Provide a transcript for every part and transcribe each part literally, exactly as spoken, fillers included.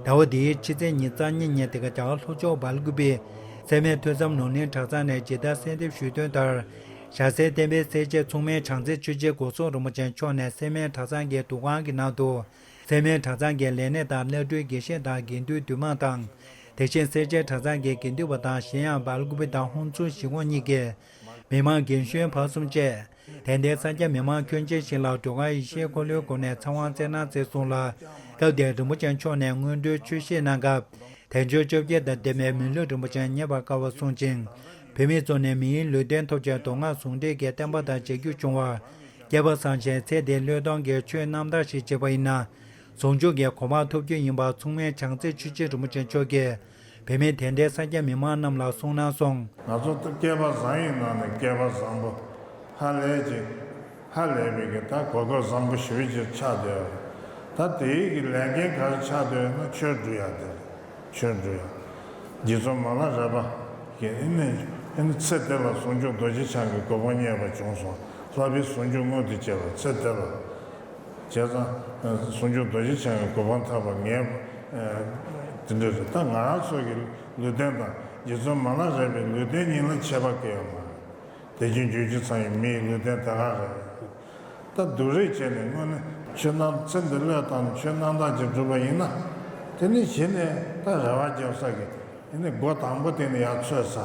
ཟླ་བ་འདིའི་ཕྱི་ཚེས་ཉི་ཤུ་རྩ་གཉིས་ཉིན་དེ་ག་རྒྱ་གར་ལྷོ་ཕྱོགས་སྦེལ་ཀུ་པེ་སེར་སྨད་ཐོས་བསམ་ལུང་གླིང་གྲྭ་ཚང་ནས་ཇི་ལྟར་གསལ་འདེབས་ཞུས་དོན་ལྟར། ཞྭ་སེར་བསྟན་པའི་སྲས་བཅས་མཚུངས་མེད་བྱང་རྩེ་ཆོས་རྗེ་སྒོ་གསུམ་རིན་པོ་ཆེ་མཆོག་ནས་སེར་སྨད་གྲྭ་ཚང་གི་འདུ་ཁང་གི་ནང་དུ། སེར་སྨད་གྲྭ་ཚང་གི་ལས་སྣེ་དང་བླ་སྤྲུལ་དགེ་བཤེས་དང་དགེ་འདུན་འདུས་མང་དང་། དེ་བཞིན་སེར་བྱེས་གྲྭ་ཚང་གི་དགེ་འདུན་པ་དང་གཞན་ཡང་སྦེལ་ཀུ་པེ་དང་ཧོན་སུར་གཞིས་ཁོངས་གཉིས་ཀྱི་མི་མང་རྒན་གཞོན་བར་གསུམ་བཅས། དད་ལྡན་སངས་རྒྱས་མི་མང་ཁྱོན་ཆེ་ཞིག་ལ་བྲོ་གར་ཡེ་ཤེས་འཁོར་ལོའི་སྒོ་ནས་ཚེ་དབང་སྩལ་གནང་མཛད་སོང་ལ། སྐབས་དེར་རིན་པོ་ཆེ་མཆོག་ནས་སྔོན་འགྲོའི་ཆོས་བཤད་གནང་སྐབས། དལ་འབྱོར་བཅོ་བརྒྱད་དང་ལྡན་པའི་མི་ལུས་རིན་པོ་ཆེ་རྙེད་པར་དཀའ་བར་གསུངས་ཤིང་། བུད་མེད་ཚོ་ནས་མིའི་ལུས་རྟེན་ཐོབ་ཕྱིར་མདོ་སྔགས་ཟུང་འབྲེལ་གྱི་བསྟན་པ་དང་མཇལ་རྒྱུ་བྱུང་བར། སྐལ་པ་བཟང་ཞིང་ཚེ་འདིའི་བློས་གཏོང་གི་ཆོས་རྣམ་དག་ཞིག་བྱེད་པ་ཡིན་ན། ཟུང་འཇུག་གི་གོ་འཕང་ཐོབ་རྒྱུ་ཡིན་པ་མཚུངས་མེད་བྱང་རྩེ་ཆོས་རྗེ་རིན་པོ་ཆེ་མཆོག་གིས་བོད་མི་དད་ལྡན་སངས་རྒྱས་མི་མང་རྣམས་ལ་གསུངས་གནང་སོང་། ང་ཚོ་སྐལ་པ་བཟང་ཡི་ནང་ནས་སྐལ་པ་བཟང་པོ། ཧ་ལས་ཀྱི། ཧ་ལས་པའི་གི་ད་གོ་སྐབས་བཟང་པོ་ཞེ་པོ་ཅིག་ཆགས་བསྡད་ཡོད་རེད། ད་དེའི་གི་ལས་འགན་ག་རེ་ཆགས་བསྡད་ཡོད་ན་ཆོས་སྒྲུབ་ཡ་དེ་རེད། ཆོས་སྒྲུབ་ཡ། རྗེ་བཙུན་མ་ལ་རས་པ་གིས་ཨེ་ནི་ཨེ་ནི་ཚེ་འདི་ལ་ཟུང་འཇུག་རྡོ་རྗེ་འཆང་གི་གོ་འཕང་བརྙེས་པ་བྱུང་སོང་། ལྷག་པའི་ཟུང་འཇུག་མངོན་དུ་བྱས་པ་ཚེ་འདི་ལ། བྱས་ཙང་། ཟུང་འཇུག་རྡོ་རྗེ་འཆང་གི་གོ་འཕང་ཐོབ་པ་ངེས། དེ་འདྲ་རེད། ད་ང་རང་ཚོ་གི་ལུས་རྟེན་དང་རྗེ་བཙུན་མ་ལ་རས་པའི་ལུས་རྟེན་གཉིས་ལ་ཁྱད་པར་གང་ཡང་མ་རེད། དེ་བཞིན་རྒྱུད་སྤྱི་ཚང་གི་མིའི་ལུས་རྟེན་དེ་ག་རེད། ད་སྡུག་རུས་བྱས་ནས་དངོས་གནས་ཆོས་རྣམ་ཚེ་འདི་བློས་བཏང་ནས་ཆོས་རྣམ་དག་ཅིག་བསྒྲུབས་པ་ཡིན་ན། དེ་ནི་གཞི་ནས་ད་རེ་བ་རྒྱབ་ས་གི་དེ་ནི་སྒོ་དང་པོ་དེ་ནི་ཡར་ཚོད་ས།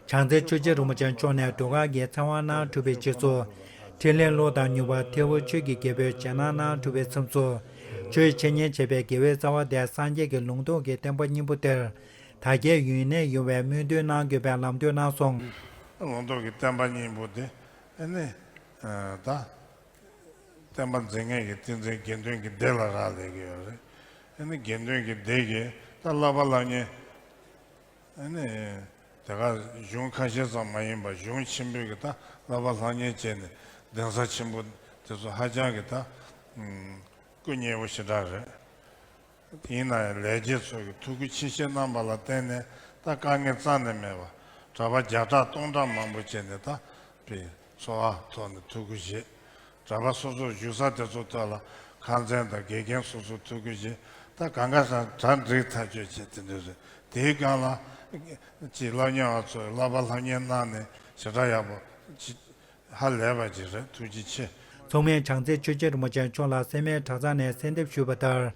བྱང་རྩེ་ཆོས་རྗེ་རིན་པོ་ཆེ་མཆོག་ནས་སྒྲོལ་དཀར་གྱི་ཚེ་དབང་གནང་གྲུབ་པའི་རྗེས་སུ། ཕྲིན་ལས་གློག་དང་མྱུར་བ་ཐེའུ་ཆོས་ཀྱི་རྒྱལ་པོས་རྗེས་གནང་གནང་གྲུབ་པའི་མཚམས་སུ། ཆོས་འཆད་ཉན་བྱེད་པའི་དགེ་བའི་རྩ་བ་དེ་སངས་རྒྱས་ཀྱི་ལུང་རྟོགས་ཀྱི་བསྟན་པ་སྙིང་པོ་དེར། དར་རྒྱས་ཡུན་གནས་ཡོང་བའི་སྨོན་འདུན་གནང་དགོས་པའི་ལམ་སྟོན་གནང་སོང་། ལུང་རྟོགས་ཀྱི་བསྟན་པ་སྙིང་པོ་དེ་ཨེ་ནི། ད། བསྟན་པ་འཛིན་མཁན་གྱི་བསྟན་འཛིན་དགེ་འདུན་གྱི་སྡེ་ལ་རག་ལས་ཀྱི་ཡོད་རེད། ཨེ་ནི་དགེ་འདུན་གྱི་སྡེ་གི་ད་བསླབ་པ་སློབ་གཉེར། ཨ་ནི། དེ་ག་གཞུང་ཁ་ཤས་ཙམ་མ་ཡིན་པར་གཞུང་ཆེན་པོའི་གི་ད་བསླབ་པ་སློབ་གཉེར་བྱས་ནས་གདན་ས་ཆེན་པོ་དེ་ཚོ་ཧ་ཅང་གི་ད། སྐུ་མཉེལ་པོ་ཞེ་དྲག་རེད། ཡིན་ན་ཡང་ལས་བྱེད་ཚོ་གི་ཐུགས་ཁུར་ཆེ་བཞེས་གནང་པ་ལ་བརྟེན་ནས་ད་དཀའ་ངལ་རྩ་ནས་མེད་པ། གྲྭ་པ་བརྒྱ་ཕྲག་སྟོང་ཕྲག་མང་པོ་བྱས་ནས་ད་བའི་འཚོ་བ་ཐོག་ནས་ཐུགས་ཁུར་བཞེས། གྲྭ་པ་སོ་སོར་བཞུགས་ས་དེ་ཚོ་ཐོག་ལ་ཁང་ཚན་དང་དགེ་རྒན་སོ་སོ་ཐུགས་ཁུར་བཞེས། ད་གང་ག་ས་གྲ་འགྲིག་ཐག་ཆོད་བྱས་དེ་འདྲ་རེད། དེའི་སྒང་ལ་ཅིག་སློབ་གཉེར་བ་ཚོས་བསླབ་པ་སློབ་གཉེར་གནང་ནས་ཞེ་དྲག་ཡག་པོ་ཅིག་ཧ་ལས་པ་ཅིག་རེད། ཐུགས་རྗེ་ཆེ། མཚུངས་མེད་བྱང་རྩེ་ཆོས་རྗེ་རིན་པོ་ཆེ་མཆོག་ལ་སེར་སྨད་གྲྭ་ཚང་ནས་གསལ་འདེབས་ཞུས་པ་ལྟར།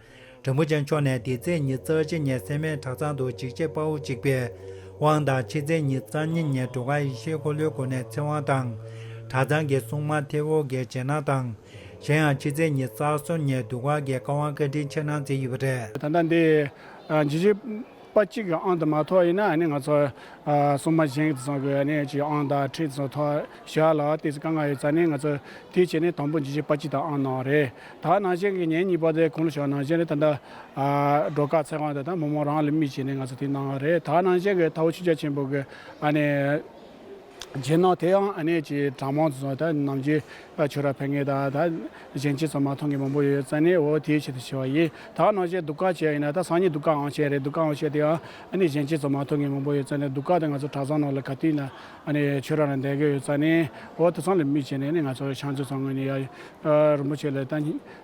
རིན་པོ་ཆེ་མཆོག་ནས་འདི་ཚེས་ཉི་ཤུ་རྩ་གཅིག་ཉིན་སེར་སྨད་གྲྭ་ཚང་དུ་འཇིགས་བྱེད་དཔའ་བོ་གཅིག་པའི་དབང་དང་ཕྱི་ཚེས་ཉི་ཤུ་རྩ་གཉིས་ཉིན་སྒྲོལ་དཀར་ཡེ་ཤེས་འཁོར་ལོའི་སྒོ་ནས་ཚེ་དབང་དང་། གྲྭ་ཚང་གི་སྲུང་མ་ཐེའུ་གིས་རྗེས་གནང་དང་། གཞན་ཡང་ཕྱི་ཚེས་ཉི་ཤུ་རྩ་གསུམ་ཉིན་གདུགས་དཀར་གྱི་བཀའ་དབང་བཀའ་དྲིན་ཆེ་གནང་མཛད་ཡོད་པ་རེད། ད་ལྟ་འདི་འཇིགས་བྱེད་དཔའ་གཅིག་གི་དབང་དུ་མ་ཐོབ་ཡིན་ན་ཨ་ནི་ང་ཚོ་སྲུང་མ་གཞན་གྱི་ཚོ་གི་ཨ་ནི་ཅིག་དབང་དང་ཁྲིད་ཚོ་ཐོབ་བཞག་ལ་དེ་ཚོ་དཀའ་ངལ་ཡོད་ཙང་ནི་ང་ཚོ་དེའི་ཆེད་ནས་དང་པོ་འཇིགས་བྱེད་དཔའ་གཅིག་དང་དབང་གནང་བ་རེད། ད་ནང་བཞིན་གྱི་ཉིན་གཉིས་པ་དེ་གོང་ལ་ཞུས་ནང་བཞིན་རེད། ད་ལྟ་སྒྲོལ་དཀར་ཚེ་དབང་དེ་ད་མི་མང་རང་ལ་དམིགས་བྱས་ནས་ང་ཚོ་དེ་གནང་བ་རེད། ད་ནང་བཞིན་གྱི་ཐའོ་ཆོས་རྒྱལ་ཆེན་པོ་གི་ཨ་ནི། རྗེས་གནང་དེ་ཡང་ཨ་ནི་ཅིག་གྲྭ་མང་ཚོ་ད་ནམ་རྒྱུན་ཆོས་ར་ཕེབས་མཁན་དང་ད་གཞན་གཅིག་ཚོ་མ་མཐོང་མཁན་མང་པོ་ཡོད་ཙང་ནི་འོ་དེའི་ཆེད་དུ་བྱས་པ་ཡིན། ད་ནང་བཞིན་གདུགས་དཀར་བྱས་ཡིན་ན་ད་སང་ཉིན་གདུགས་དཀར་དབང་བྱས་རེད། གདུགས་དཀར་དབང་བྱས་དེ་ཡང་ཨ་ནི་གཞན་གཅིག་ཚོ་མ་མཐོང་མཁན་མང་པོ་ཡོད་ཙང་ནི་གདུགས་དཀར་དེ་ང་ཚོ་གྲྭ་ཚང་ནང་ལ་ག་དུས་ན་ཨ་ནི་ཆོས་ར་ལ་བསྡད་ཀྱི་ཡོད་ཙང་ནི་འོ་དེ་ཚང་ལ་དམིགས་བྱས་ནས་ནི་ང་ཚོ་ཕྱག་མཛོད་ཚང་ངོས་ནས་ཡ་རིན་པོ་ཆེ་ལ་ད་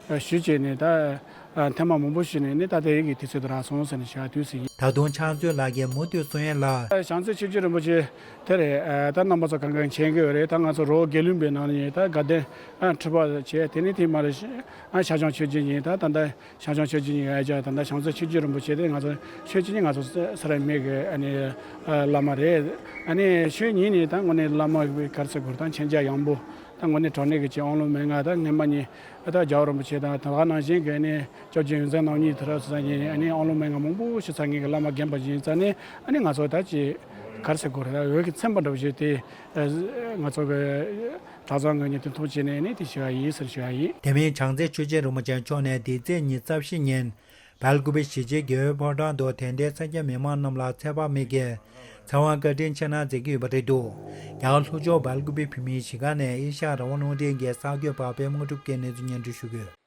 ཞུས་བྱས་ནས་ད། ཐེངས་མ་མང་པོ་ཞིག་ནས་ནི་ད་ལྟའི་གི་དུས་ཚོད་དུ་རག་སོང་ཟེར་ནས་བྱ་དུས་སུ་ཡིན། ད་དུང་ཕྱག་མཛོད་ལགས་ཀྱིས་མུ་མཐུད་གསུང་ཡས་ལ། བྱང་རྩེ་ཆོས་རྗེ་རིན་པོ་ཆེ་དེ་རེད། ད་རྣམ་པ་ཚོ་གང་ག་མཁྱེན་གྱི་ཡོད་རེད། ད་ང་ཚོ་རོགས་དགེ་ལུགས་པའི་ནང་ནས་ད་དགའ་ལྡན་ཁྲི་པ་བྱས་དེ་ནས་དེ་མ་རེད། ཤར་བྱང་ཆོས་རྗེ་ཡིན། ད་ད་ལྟ་ཤར་བྱང་ཆོས་རྗེ་ཡིན་ཡ་ཅག་ད་ལྟ་བྱང་རྩེ་ཆོས་རྗེ་རིན་པོ་ཆེ་དེ་ང་ཚོ་ཆོས་རྗེ་ནི་ང་ཚོ་ས་ར་མེད་གི་ཨ་ནི་བླ་མ་རེད། ཨ་ནི་ཆོས་ཉིད་ནས་ད་དངོས་གནས་བླ་མ་གི་ག་རེ་ཟེར་དགོས་རེད། ད་མཁྱེན་རྒྱ་ཡངས་པོ། ད་དངོས་གནས་དྲང་གནས་ཀྱི་ཅིག་དབང་ལུང་མན་ངག་ད་སྔས་མ་ཉིད་ད་རྒྱལ་བ་རིན་པོ་ཆེ་དང་ད་ག་ནང་བཞིན་གྱི་ནི་སྐྱབས་རྗེ་ཡོངས་འཛིན་རྣམ་གཉིས་དེ་རབ་སུ་ས་ཉིད་ནས་ཨ་ནི་དབང་ལུང་མན་ངག་མང་པོ་ཞིག་ཚང་མཁན་གྱི་བླ་མ་རྒན་པ་ཞིག་ཡིན་ཙང་ནི་ཨ་ནི་ང་ཚོ་ད་ཅིག་ག་རེ་ཟེར་དགོས་རེད། ད་འོས་ཀྱི་མཚན་པ་འདྲ་བོ་ཞིག་དེ་ང་ཚོ་གི་གྲྭ་ཚང་ངོས་ནས་དེ་མཐོང་བྱས་ནས་ནི་དེ་ཞུ་བ་ཡིན་ཟེར་ཞུ་བ་ཡིན། དེ་མིན་བྱང་རྩེ་ཆོས་རྗེ་རིན་པོ་ཆེ་མཆོག་ནས་འདི་ཚེས་ཉི་ཤུ་རྩ་བཞི་ཉིན། སྦེལ་ཀུ་པེ་གཞིས་བྱེས་དགེ་འོས་ཕོ་བྲང་དུ་དད་ལྡན་སངས་རྒྱས་མི་མང་རྣམས་ལ་ཚེ་དཔག་མེད་ཀྱི་ཚེ་དབང་བཀའ་དྲིན་ཆེ་གནང་མཛད་ཀྱི་ཡོད་པ་རེད་འདུག་རྒྱ་གར་ལྷོ་ཕྱོགས་སྦེལ་ཀུ་པེ་བོད་མིའི་གཞིས་ཁང་ནས་ཨེ་ཤ་ཡ་རང་དབང་རླུང་འཕྲིན་གྱི་གསར་འགོད་པ་པད་མ་དངོས་གྲུབ་ཀྱིས་གནས་ཚུལ་སྙན་སྒྲོན་ཞུ་གི་ཡོད།